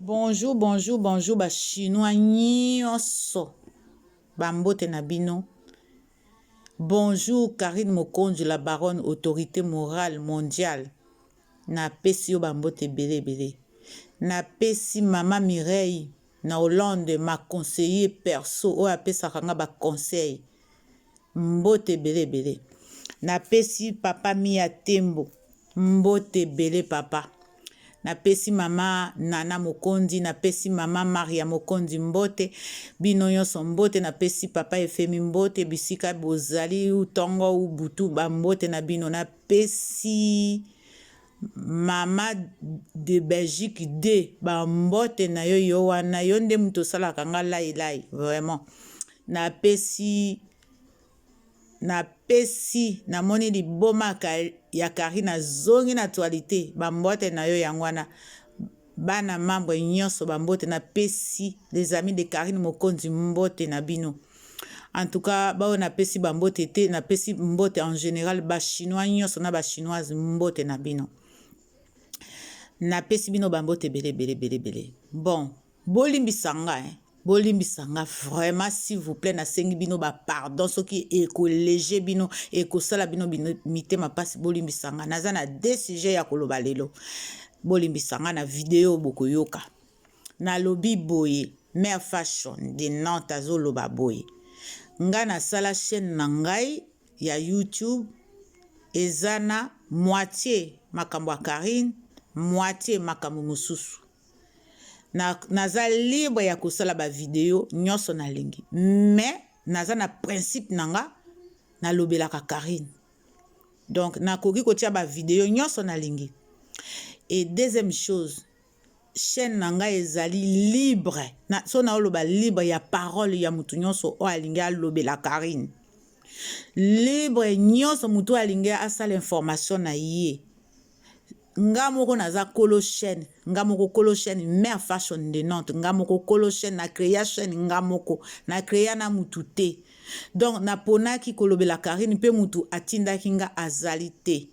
Bonjour, bonjour, bonjour ba chinois nyonso. Ba mbote na bino. Bonjour Karine Mokonzi la baronne autorité morale mondiale. Napesi yo ba mbote ebele ebele. Napesi mama Mireille na Hollande ma conseiller perso oyo apesaka nga ba conseil. Mbote ebele ebele. Napesi papa Mia Tembo mbote ebele papa. Napesi mama Nana Mokonzi, napesi mama Maria Mokonzi mbote, bino nyonso mbote, napesi papa Efemi mbote bisika bozali u tongo u butu ba mbote na bino. Napesi mama de Belgique de ba mbote na yo yo wana yo nde moto osalaka nga lai lai vraiment. Napesi Napesi namoni liboma ya Carine azongi na actualite ba mbote na yo yango wana bana membre nyonso ba mbote napesi les amis de Carine Mokonzi mbote na bino en tout cas baoyo napesi ba mbote te napesi mbote en general ba chinois nyonso na ba chinoise mbote na bino napesi bino ba mbote ebele ebele ebele ebele bon Bolimbisa nga hein. Bolimbisa nga vraiment s'il vous plaît nasengi bino ba pardon soki ekolege bino ekosala bino mitema mpasi bolimbisa nga naza na deux sujets ya koloba lelo bolimbisa nga na video bokoyoka nalobi boye mère fashion de Nantes azoloba boye nga nasala chaîne na ngai ya YouTube eza na moitié makambo ya Carine moitié makambo mosusu Na, naza libre ya kosala ba video nyonso nalingi mais naza na principe na nga nalobelaka Carine donc nakoki kotia ba video nyonso nalingi et deuxième chose chaîne na ngai ezali libre na, so naoloba libre ya parole ya motu nyonso oyo alingi alobela Carine libre nyonso motu oyo alingi asala information na ye Nga moko naza kolo chaine nga moko kolo chaine mère fashion de Nantes nga moko kolo chaine na crea chaine nga moko na crea na mutu te donc na ponaki kolobela Carine pe mutu atindaki nga azali te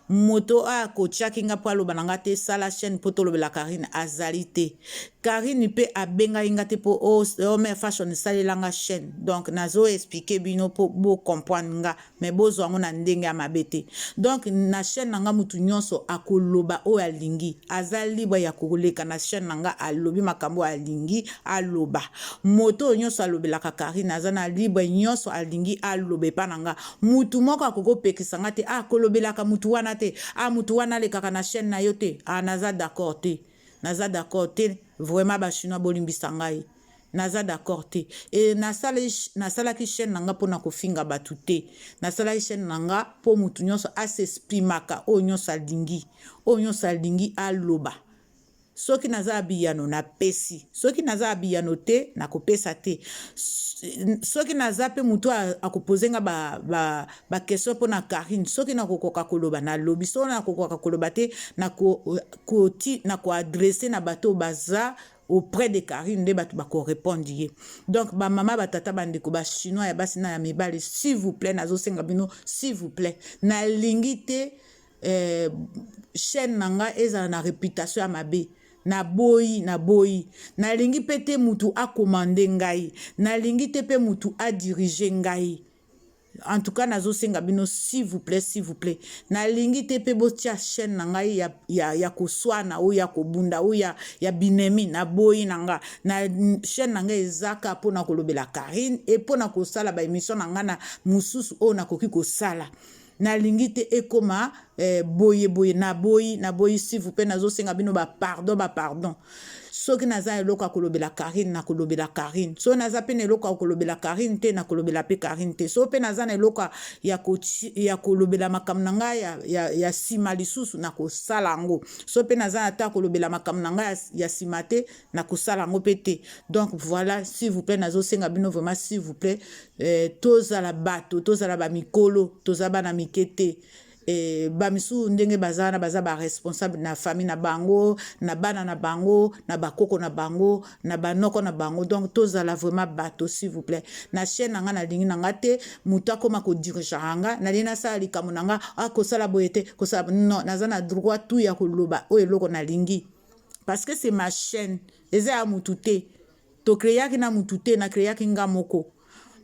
moto oyo akotiaki nga po aloba na nga te sala chaine po tolobela Carine azali te Carine pe abengaki nga te po oh, oh mère fashion salela nga chaine donc nazo expliquer bino po bo comprendre nga mais bozwa yango na ndenge ya mabe te donc na chaîne na nga mutu nyonso akoloba oyo alingi aza libre ya koleka na chaîne na nga alobi makambo oyo alingi aloba moto oyo nyonso alobelaka Karine aza na libre nyonso alingi aloba epa na nga mutu moko akoki kopekisa nga te ah kolobelaka mutu wana te ah mutu wana alekaka na chaîne na yo te ah naza d'accord te naza d'accord te vraiment ba chinois bolimbisa ngai Naza d'accord te et nasalaki chaine na nga pona kofinga batu te nasalaki chaine na nga po mutu nionso a s'exprimaka oyo nionso alingi oyo nionso alingi aloba soki naza na biyano napesi soki naza na biyano te nakopesa te soki naza pe mutu akopose nga ba, ba, ba question pona Carine soki nakokoka koloba nalobi soki nakokoka koloba te nako adresse na bato baza auprès de Carine nde bato bako répondre ye donc ba mama ba tata ba ndeko ba chinois ya basi na ya mibali s'il vous plaît nazosenga bino s'il vous plaît nalingi te eh, chaîne na nga ezala na réputation ya mabe naboyi naboyi nalingi mpe te mutu akomande ngai nalingi te mpe mutu adirige ngai En tout cas nazo senga bino s'il vous plait s'il vous plait nalingi te pe botia chaîne na ngai ya, ya, ya koswana oyo ya kobunda oyo ya, ya binemi naboyi na nga na chaîne na ngai ezaka mpo na kolobela Carine e mpo na kosala ba émission na ngai na mosusu oyo nakoki kosala nalingi te ekoma eh, boye boye naboyi naboyi s'il vous plaît nazosenga bino ba pardon ba pardon soki naza na eloko ya kolobela Carine nakolobela Carine soki naza mpe na eloko ya kolobela Carine te nakolobela mpe Carine te soki mpe naza na eloko ya, ya kolobela makambo na ngai ya, ya, ya nsima lisusu nakosala yango soki mpe naza na ta kolobela makambo na ngai ya, ya nsima te nakosala yango mpe te donc voilà s'il vous plaît nazosenga bino vraiment s'il vous plaît eh, tozala bato tozala bamikolo toza bana mike te eh, bamisusu ndenge baza wana baza baresponsable na famille na bango na bana na bango na bakoko na bango na banoko na bango donc tozala vraiment bato s'il vous plaît na chaîne na nga nalingi na nga te moto akoma kodirigeaka nga nalingi nasala likambo na nga akosala ah, boye te kosala non naza na droit tout ya koloba oyo eloko nalingi. Parce que c'est ma chaîne, eza ya mutu te. Tocréaki na mutu te, nacréaki nga moko.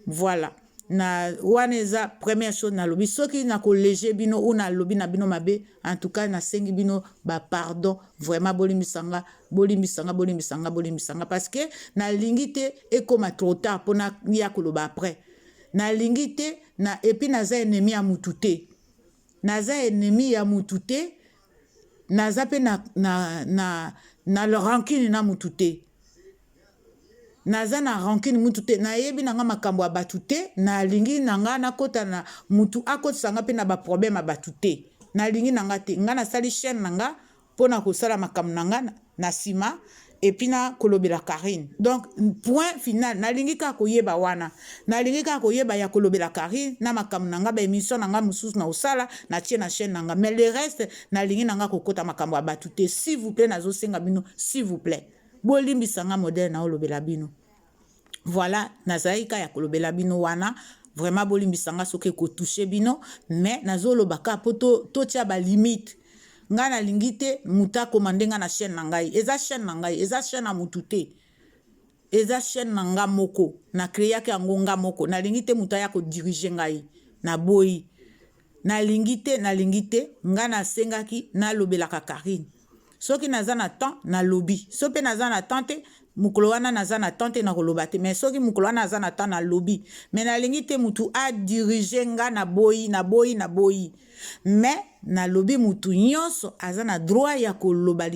Voilà. Na wana eza première chose nalobi. Soki nakoléger bino ou nalobi na bino mabe, en tout cas nasengi bino bapardon. Vraiment, bolimbisanga, bolimbisanga, bolimbisanga, bolimbisanga, parce que nalingi te ekóma trop tard mpona ya koloba après. Nalingi te na, et puis naza ennemi ya mutu te, naza ennemi ya mutu te, naza mpe na rancune na mutu te, naza na rancune mutu te. Nayebi na nga makambo ya bato te. Nalingi na nga nakɔta na mutu akɔtisa nga mpe na baproblème ya bato te. Nalingi na nga te. Nga nasali chaîne na nga mpona kosala makambo na nga na nsima, et puis na kolobela Karine. Donc point final. Nalingi kaka koyeba wana, nalingi kaka koyeba ya kolobela Karine na makambo na nga, baémission na nga mosusu na kosala, natie na chaîne na nga. Mais le reste, nalingi na nga kokɔta makambo ya bato te. S'il vous plaît, nazosenga bino, s'il vous plaît, bolimbisa nga modèle na olobela bino. Voilà, nazalaki kaka ya kolobela bino wana. Vraiment, bolimbisa nga soki ekotoucher bino, mais nazoloba kaka mpo totia balimite. Ngai nalingi te moto akoma ndenge na chaîne na ngai. Eza chaîne na ngai, eza chaîne ya motu te, eza chaîne na nga moko, nacréaki yango nga moko. Nalingi te moto aya kodiriger ngai. Naboyi, nalingi te, nalingi te. Ngai nasengaki nalobelaka Karine. Soki naza na temps, nalobi. So mpe naza na temps te, mokolo wana naza na temps te, nakoloba te. Mais soki mokolo wana naza na temps, nalobi. Mais nalingi te mutu adiriger nga. Naboyi, naboyi, naboyi. Mais nalobi, mutu nyonso aza na droit ya koloba,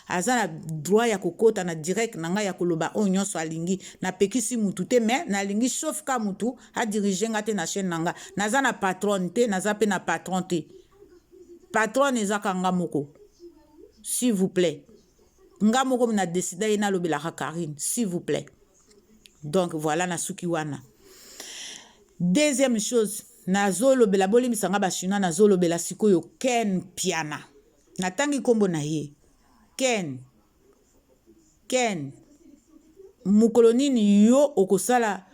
aza na droit ya kokɔta na direct na ngai, ya koloba oyo nyonso alingi. Napekisi mutu te, mais nalingi sauf ka mutu adiriger nga te na chaîne na nga. Naza na patronne te, naza mpe na patron te. Patronne ezaka nga moko. S'il vous plaît, nga moko na décider ye nalobelaka Karine, s'il vous plaît. Donc voilà, nasuki wana. Deuxième chose nazolobela, bolimbisa nga bachinois, nazolobela sikoyo Ken Piana. Natangi nkombo na ye Ken. Ken, mokolo nini yo okosala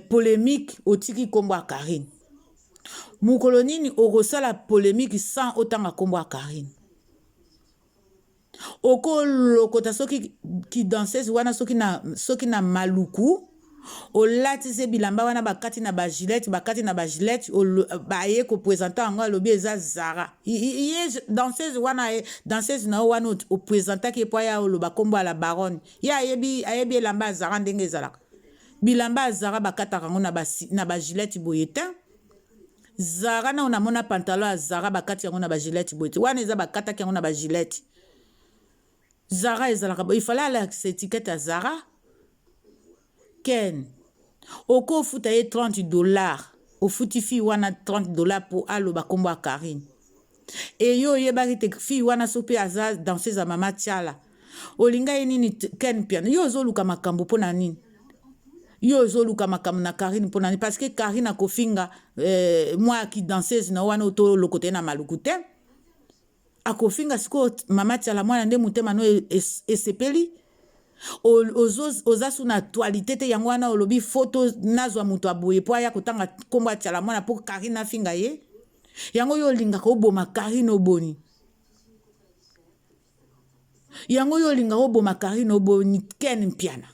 polémique otiki nkombo ya Karine? Mokolo nini okosala polémique sans otanga nkombo ya Karine? Okolokota soki kidanseuse wana, soki na Maluku, olatisi bilamba wana, bakati na bagilete, bakati na bagilete, baye koprésenter yango, alobi eza Zara. Ye danseuse wana, danseuse na yo wana oprésentaki ye mpo aya oloba nkombo ya la baronne, ye ayebi elamba ya Zara ndenge ezalaka? Bilamba ya Zara bakataka yango na bagilete boye te. Zara na namona pantalon ya Zara bakati yango na bagilete boye te. Wana eza bakataki yango na bagilete. Zara ezalaka, il fallait alakisa étiquette ya Zara. Ken, okofuta ye 30 $, ofuti fille wana 30 $ mpo aloba nkombo ya Karine. Eyo oyebaki te fille wana so mpe aza danseuse ya mama Tiala. Olinga ye nini? Ken Piano, yo ozoluka makambo mpo na nini? Yo ozoluka makambo na Karine mpo na nini? Parce que Karine akofinga mwa ki danseuse na wana otolokota ye na Maluku te, akofinga sikoyo mama Tiala mwana nde motema no esepeli. Oza su na actualité te, yango wana olobi foto nazwa moto aboye mpo aya kotanga nkombo ya Tiala mwana mpo Karine afinga ye. Yango yo olingaka oboma Karine, oboni? Yango yo olingaka oboma Karine, oboni? Ken Mpiana,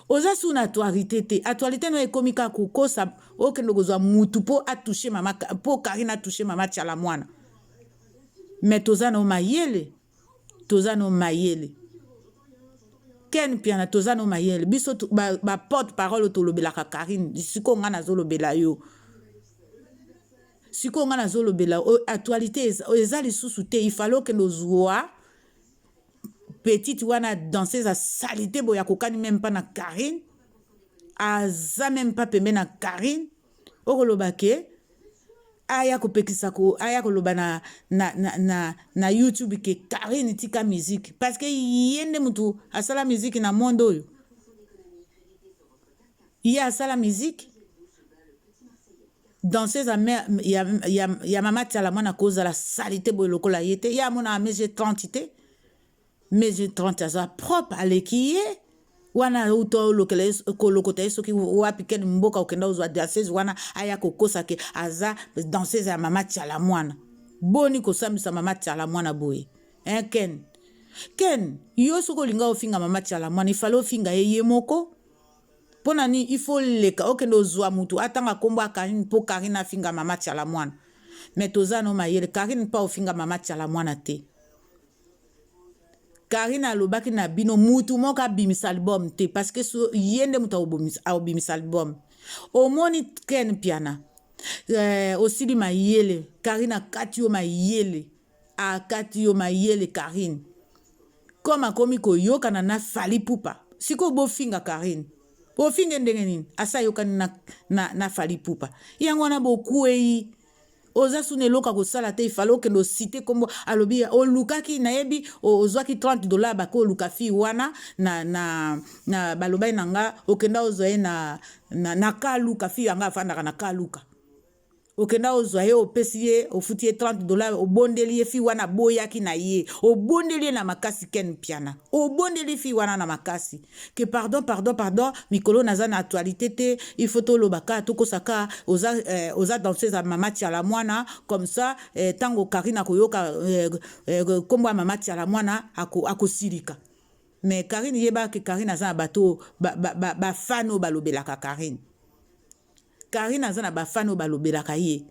oza su na actualité te. Actualité no ekomi kaka kokosa, okende kozwa mutu mpo atoucher mama, mpo Karine atoucher mama Tiala mwana. Mais toza na mayele, toza na mayele. Ken Piana, toza na mayele. Biso baporte-parole ba tolobelaka Karine. Sikoyo ngai nazolobela yo, sikoyo ngai nazolobela actualité eza lisusu te. Ifale okende ozwa petite wana danseuse asali te boye, akokani même mpa na Karine, aza même mpa pembe na Karine. Okoloba ke aya kopekisa ko aya koloba na YouTube ke Karine tika musique, parce que ye nde mutu asala musique na monde oyo. Ye asala musique, danseuse ya mama Tiala mwana kozala sali te boye lokola ye te. Ye amonaka mege 30 te, mege 30 aza propre, aleki ye wana. Uta kolokota ye soki wapi kene mboka, okenda ozwa danseuse wana aya kokosa ke aza danseuse ya mama Tiala mwana. Boni kosambisa mama Tiala mwana boye, hein, Ken? Ken, yo soki olinga ofinga mama Tshala Mwana, il fallait ofinga ye ye moko. Mpo na nini il faut oleka okende ozwa mutu atanga kombo ya Carine mpo Carine afinga mama Tshala Mwana? Mais toza no mayele, Carine mpa ofinga mama Tshala Mwana te. Carine alobaki na bino mutu moko abimisa album te parce que so, ye nde mutu akobimisa album. Omoni Ken Mpiana eh, osili mayele. Carine akati yo mayele, akati yo mayele Carine. Comme akomi koyokana na Fally Ipupa, sikoyo bofinga Carine. Bofinge ndenge nini? Asa ayokani na, na, na Fally Ipupa. Yango wana bokwei. Oza suna eloko ya kosala te, ifale okende osite kombo alobi olukaki nayebi ozwaki 30 dollars bake oluka fille wana na, na, na balobaki na nga okenda ozwa ye na, na, na kaluka fille yanga afandaka na kaluka okenda ozwa ye opesi ye ofuti ye 30 dollars obondeli ye fille wana aboyaki na ye obondeli ye na makasi. Ken Mpiana, obondeli fille wana na makasi ke pardon, pardon, pardon, mikolo naza na actualité te, il faut toloba kaka tokosa kaka oza, eh, oza danseuse ya mama Tiala Mwana. Comme ça ntango eh, Karine akoyoka eh, eh, nkombo ya mama Tiala Mwana akosilika. Mais Karine, yebaka ke Karine aza na bato bafans oyo balobelaka Karine. Karine aza na bafans oyo balobelaka ye.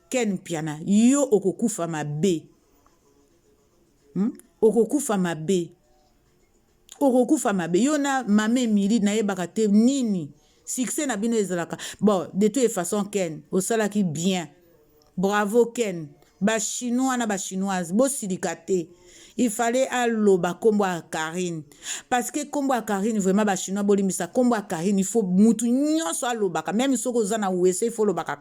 Ken Mpiana, yo okokufa mabe, Okokufa mabe, okokufa mabe, yo na mama Emili. Nayebaka te nini succès na bino ezalaka. Bon, de toute façon, Ken osalaki bien, bravo Ken. Bachinois na bachinoise, bosilika te. Il fallait aloba nkombo ya Karine parce que nkombo ya Karine vraiment, bachinois bolimbisa, nkombo ya Karine il faut mutu nyonso alobaka. Même soki oza na wese, il faut olobaka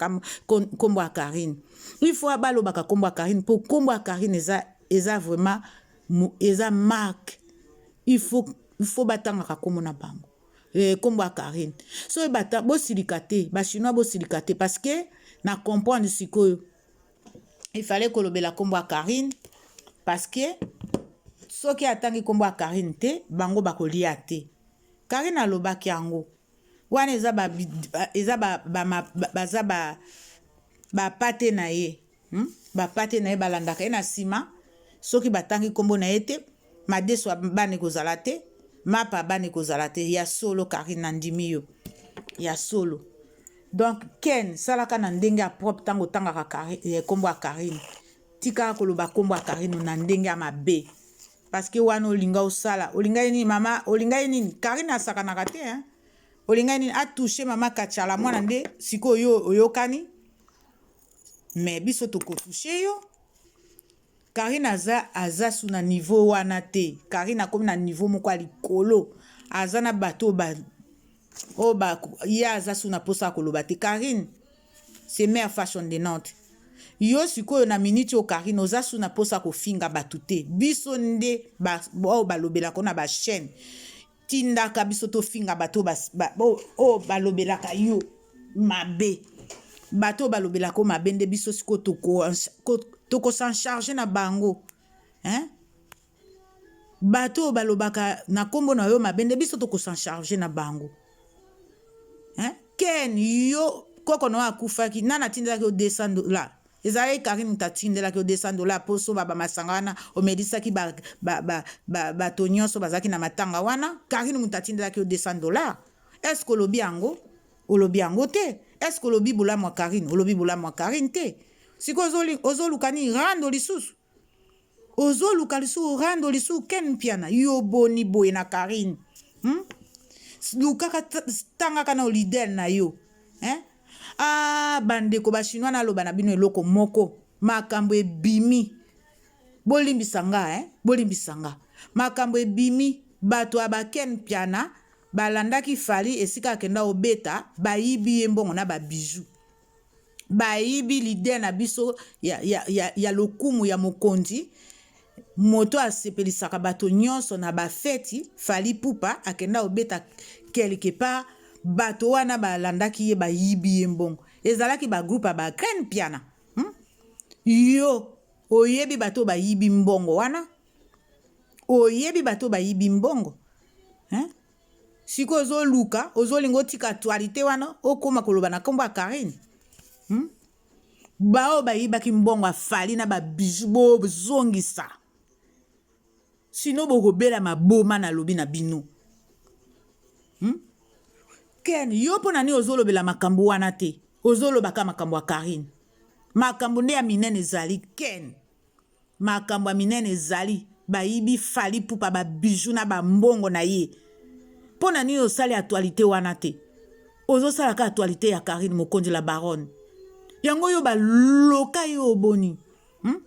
nkombo ya Karine. Il faut balobaka nkombo ya Karine mpo nkombo ya Karine eza vraiment eza marque. Il faut batangaka nkombo na bango, nkombo ya Karine. So bata bosilika te, bachinois bosilika te, parce que na comprendre sikoyo il fallait kolobela nkombo ya Karine, parce que soki atangi nkombo ya Karine te, bango bakolia te. Karine alobaki yango wana eza ba, eza ba, ba, ba, baza ba bapate na ye, Bapate na ye balandaka ye na nsima. Soki batangi nkombo na ye te, madeso ya bana ekozala te, mapa ya bana ekozala te. Ya solo, Karine, nandimi yo ya solo. Donc Ken, salaka na ndenge ya propre ntango otangaka nkombo ya Karine. Tikaka koloba nkombo ya Karine na ndenge ya mabe, parce que wana olinga osala, olinga ye nini? Mama, olinga ye nini? Karine asakanaka te, hein? Olinga nini? Atouche mama Kachala Mwana nde sikoyo yo oyokani, mais biso tokotouche yo. Karine aza su na niveau wana te. Karine akomi na niveau moko ya likolo, aza na bato oyo ba ye aza su na mposa ya koloba te. Karine, c'est mare fashion de Nantes. Yo sikoyo na miniti oyo, Karine, oza su na mposa kofinga bato te. Biso nde oyo balobelaka na bachaîne, tindaka biso tofinga bato oyo balobelaka yo mabe. Bato oyo balobelaka yo mabe nde biso sikoyo tokos'en charge na bango, hein? Bato oyo balobaka na nkombo na yo mabe nde biso tokos'en charge na bango, hein? Ken, yo koko na oyo akufaki, nani atindelaki yo 200 dollar? Ezalaki Karine moto atindelaki yo 200 dollar mpo so bamasanga wana omelisaki bato nyonso bazalaki na matanga wana. Karine moto atindelaki yo 200 dollar. Est ce que olobi yango? Olobi yango te. Est ce que olobi bolamu ya Karine? Olobi bolamu ya Karine te. Sikoyo ozoluka nini? Rando lisusu, ozoluka lisusu rando lisusu. Ken Mpiana, yo boni boye na Karine, Lukaka, tangaka na leader na yo, hein? Ah, bandeko bachinois, naloba na bino eloko moko. Makambo ebimi, bolimbisa nga, eh? Bolimbisa nga. Makambo ebimi, bato ya baken Mpiana balandaki Fally esika akenda obeta, bayibi ye mbongo na babijoux. Bayibi leader na biso ya lokumu ya mokonzi, moto asepelisaka bato nyonso na bafeti. Fally Ipupa akenda obeta quelque part, bato wana balandaki ye, bayibi ye mbongo. Ezalaki bagroupe ya baken Mpiana, Yo oyebi bato bayibi mbongo wana, oyebi bato bayibi mbongo, hein? Sikoyo ozoluka, ozolinga otika actualité wana, okóma koloba na nkombo ya Karine, Baoyo bayibaki mbongo ya Fally na babijoux, bozongisa. Sinon bokobela maboma nalobi na bino. Hmm? Ken, yo mpo na nini ozolobela makambo wana te? Ozolobaka makambo ya Carine. Makambo nde ya minene ezali Ken. Makambo ya minene ezali bayibi Fally Ipupa ba bijoux na ba mbongo na ye. Mpo na nini osali actualite wana te? Ozosala ka actualite ya Carine Mokonzi la baronne. Yango yo baloka yo oboni. Hmm?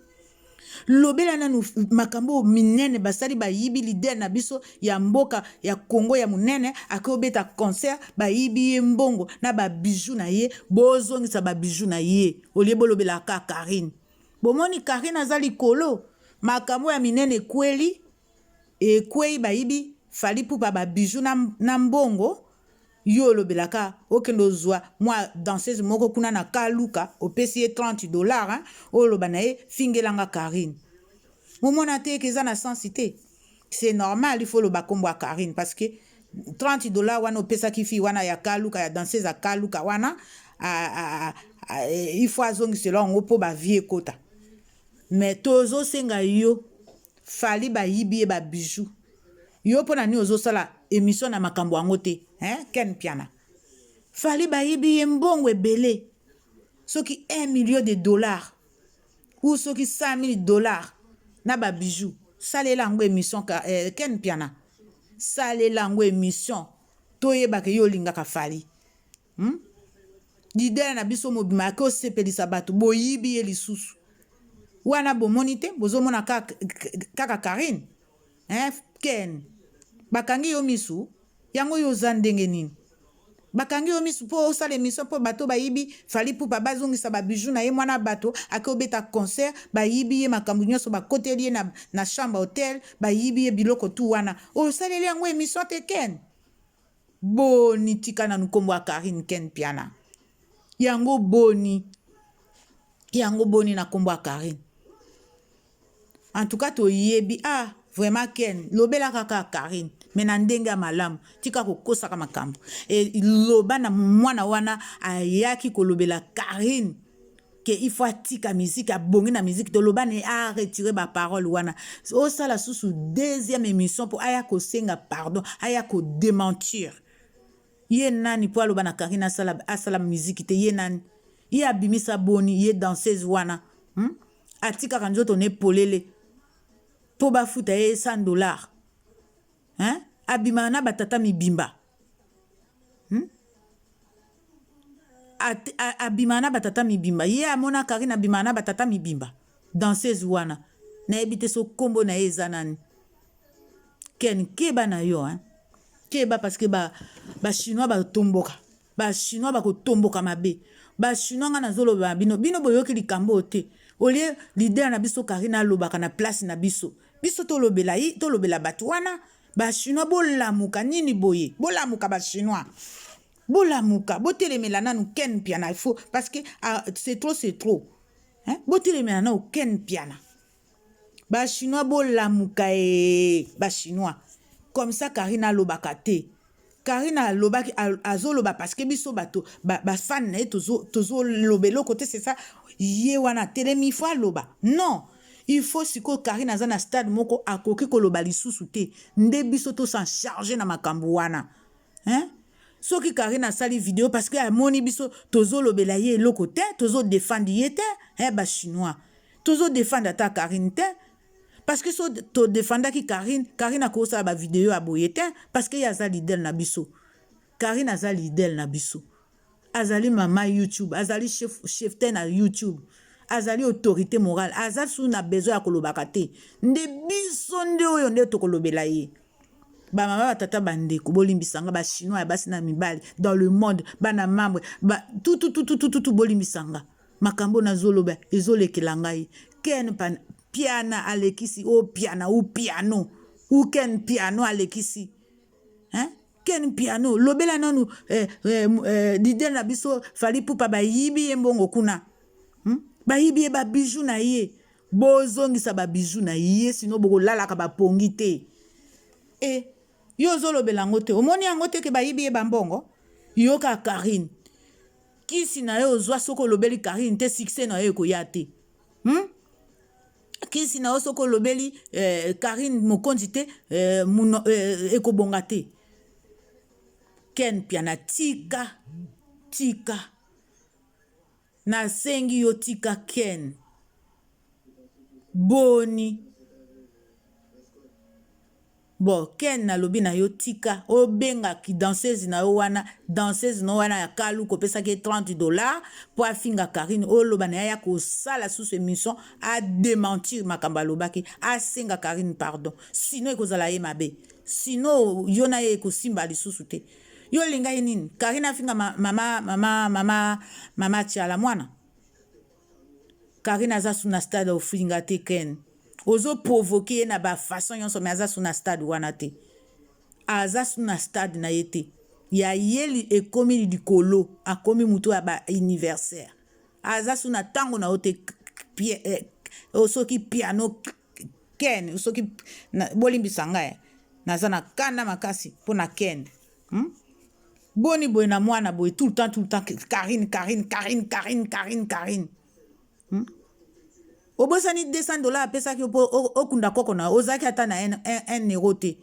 Lobela nanu makambo oyo minene basali bayibi leader na biso ya mboka ya Congo ya munene ake obeta concert bayibi ye mbongo na ba bijoux na ye bozongisa ba bijoux na ye olie bolobela ka Carine. Bomoni Carine aza likolo makambo ya minene ekweli ekweyi bayibi Fally Ipupa ba bijoux na, na mbongo yo olobelaka okende ozwa mwa danseuse moko kuna na kaluka opesi ye 30 dollars hein, oloba na ye fingelanga Carine momona te eke eza na sens te c'est normal il faut loba kombo ya Carine parce que 30 dollars wana opesaki fille wana ya kaluka ya danseuse ya kaluka wana a, a, a, il faut azongisela yango mpo bavie ekota mais tozosenga yo Fally bayibi ye ba bijoux yo mpo na nini ozosala émission na makambo yango te hein Ken Mpiana Fally bayibi ye mbongo ebele soki 1 million de dollars ou soki 100 000 dollars na ba bijoux salela yango émission eh, Ken Mpiana salela yango émission toyebaka yo olingaka Fally hmm? Leader na biso mobima ake osepelisa bato boyibi ye lisusu wana bomoni te bozomona kaka, kaka Carine hein? Ken bakangi yo misu yango yo oza ndenge nini bakangi yo misu mpo osala émission mpo bato bayibi Fally Ipupa bazongisa babiju na ye mwana bato ake obeta concert bayibi ye makambo nyonso bakoteli ye na, na chambre hotel bayibi ye biloko tu wana osaleli yango émission te Ken Boni tika nanu kombo ya Carine Ken Mpiana yango boni yango boni na kombo ya Carine en tout cas toyebi ah vraiment Ken lobela kaka Carine mais na ndenge ya malamu tika kokosaka makambo e loba na mwana wana ayaki kolobela Carine ke il faut atika musique abongi na musique toloba ne a retire ba parole wana osala susu deuxième émission mpo aya kosenga pardon aya kodementir ye nani mpo aloba na Karine asala, asala musique te ye nani ye abimisa boni ye danseuse wana hmm? atikaka nzoto ne polele mpo bafuta ye 100 dollars hein? Abimaka na batata mibimba hmm? Abimaka na batata mibimba ye amona Karine abimaka na batata mibimba danseuse wana nayebi te so kombo na ye eza nani Ken keba na yo hein? Keba parce que ba ba chinois batomboka ba chinois bakotomboka mabe ba chinois nga nazoloba bino bino boyoki likambo oyo te olie leader na biso Karine alobaka na place na biso biso tolobela ye tolobela bato wana ba chinois bolamuka nini boye bolamuka ba chinois bolamuka botelemela nanu Ken Mpiana il faut parce que ah, c'est trop c'est trop hein? Botelemela nanu Ken Mpiana ba chinois bolamuka ee ba chinois comme ça Karine alobaka te Karine alobaki azoloba parce que biso bato bafan ba na ye tozoloba eloko te c'est ça ye wana atelemi il faut aloba non il faut sikoyo Karine aza na stade moko akoki koloba lisusu te nde biso tosan charge na makambo wana hein? Soki Karine asali video parce que amoni biso tozolobela ye eloko te tozodefendre ye te hein, ba chinois tozodefendre ata Karine te parce que so todefendaki Karine Karine akosala ba video ya boye te parce que ye aza leader na biso Karine aza leader na biso azali mama YouTube azali chef, chef te na YouTube azali autorité morale aza su na besoin ya kolobaka te nde biso nde oyo nde tokolobela ye bamama batata bandeko bolimbisanga bachinois ya basi na mibali dans le monde bana membre ba, tutututututu bolimbisanga makambo nazoloba ezolekela ngai Ken pan, piana alekisi o oh, piana ou piano ou Ken piano alekisi hein? Ken piano lobela nanu eh, eh, eh, leader na biso Fally Ipupa bayibi ye mbongo kuna hmm? Bayibi ye babiju na ye bozongisa babiju na ye sino bokolalaka bapongi te e yo ozolobela yango te omoni yango te ke bayibi ye bambongo yoka Karine kisi na yo ozwa soki olobeli Karine te succès na yo ekoya te hmm? Kisi na yo soki olobeli eh, Karine Mokonzi te eh, muno, eh, ekobonga te. Ken Mpiana tika tika nasengi yo tika Ken boni Bon Ken nalobi na yo tika obenga ki danseuse na yo wana danseuse na yo wana ya kaluka opesaki ye 30 dollars mpo afinga Karine. Oloba na ye aya kosala susu émission, adementir makambo alobaki, asenga Karine pardon, sinon ekozala ye mabe, sinon yo na ye ekosimba lisusu te. Yo olinga ye nini? Karine afinga mama mama mama mama Tiala mwana. Karine aza su na stade ofinga te. Ken, ozoprovoke ye na bafaçon nyonso, mais aza su na stade wana te, aza su na stade na ye te. Ya yeli ekomi likolo, akomi motu ya baanniversaire, aza su na ntango na yo te. Eh, soki piano Ken, soki bolimbisa ngai, naza na kanda makasi mpo na Ken, Boni boye na mwana boye, tout le temps, tout le temps Karine, Karine, Karine, Karine, Karine, Karine, Obosani 200 $ apesaki yo mpo okunda koko na yo? Ozalaki ata na 1 euro te,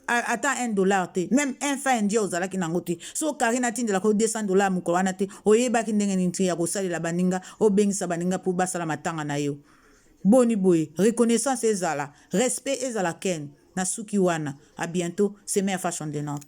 ata 1 dollar te, même un franc indien ozalaki nango te. So Karine atindelaka yo 200 $ mokolo wana te, oyebaki ndenge nini te ya kosalela baninga, obengisa baninga mpo basala matanga na yo? Boni boye? Reconnaissance ezala, respect ezala. Ken, na suki wana. À bientôt, c'est Mère Fashion de Nantes.